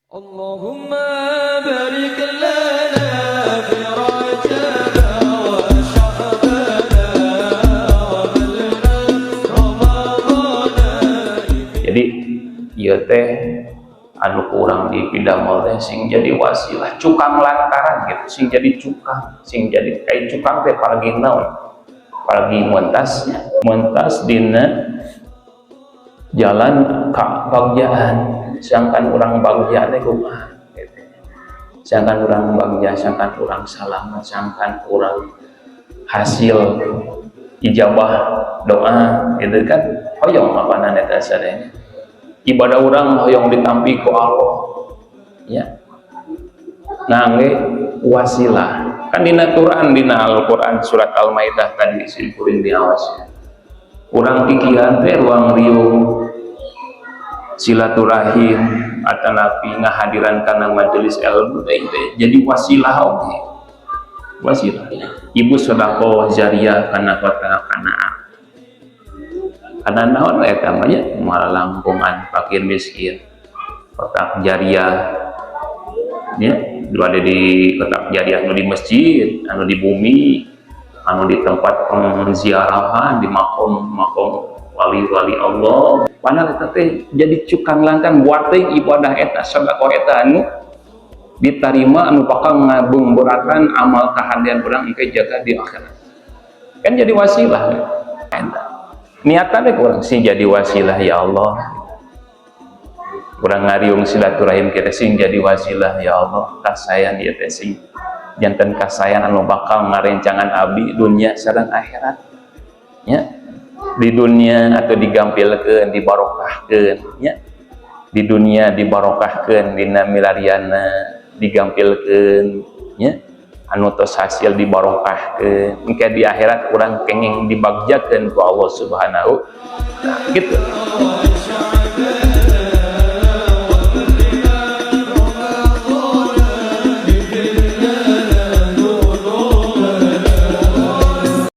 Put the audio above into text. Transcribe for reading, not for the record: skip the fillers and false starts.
اللهم بارك لنا في رجب وشعبان وبلغنا رمضان. Jadi ieu teh anu kurang dipidamel teh sing jadi wasilah, cukang lantaran gitu, sing jadi cukang, sing jadi kayak cukang teh palagi naon, palagi mentas mentas dina jalan kabagjaan. Sangkan urang bagja teh kumaha gitu. Sangkan urang bagja, sangkan urang salamat, sangkan urang hasil ijabah doa gitu kan, hoyong apa eta sadayana ibadah urang hoyong ditampi ku Allah ya, ngangge wasilah. Kan dina Quran, dina Al-Quran surat Al-Maidah tadi sim kuring diawas ya. Urang pikiran teh ruang riung silaturahim atanapi ngahadiran kana majelis ilmu teh jadi wasilah. Oke, wasilah ibu sedekah jariah kana kota, kana kana naon eta mah nya, malah langkungan fakir miskin, kotak jariah ya, ada di kotak jariah anu di masjid, anu di bumi, anu di tempat pengziarahan, di makom makom wali-wali Allah. Padahal eta teh jadi cukang lantaran buat teh ibadah eta, sedekah eta anu diterima, anu bakal ngabungberatan amal kahadean urang engke jaga di akhirat. Kan jadi wasilah eta. Niatan teh kurang sih jadi wasilah, ya Allah. Kurang ngariung silaturahim kita sing jadi wasilah, ya Allah, kasayan ieu teh sing janten kasayan anu bakal ngarencangan abdi dunia sareng akhirat ya, di dunia atau digampilkeun, dibarokahkeun ya, di dunia dibarokahkeun dina milariana, digampilkeun ya, anu tos hasil dibarokahkeun, engke di akhirat urang kenging dibagjakeun ku Allah Subhanahu. Nah, gitu.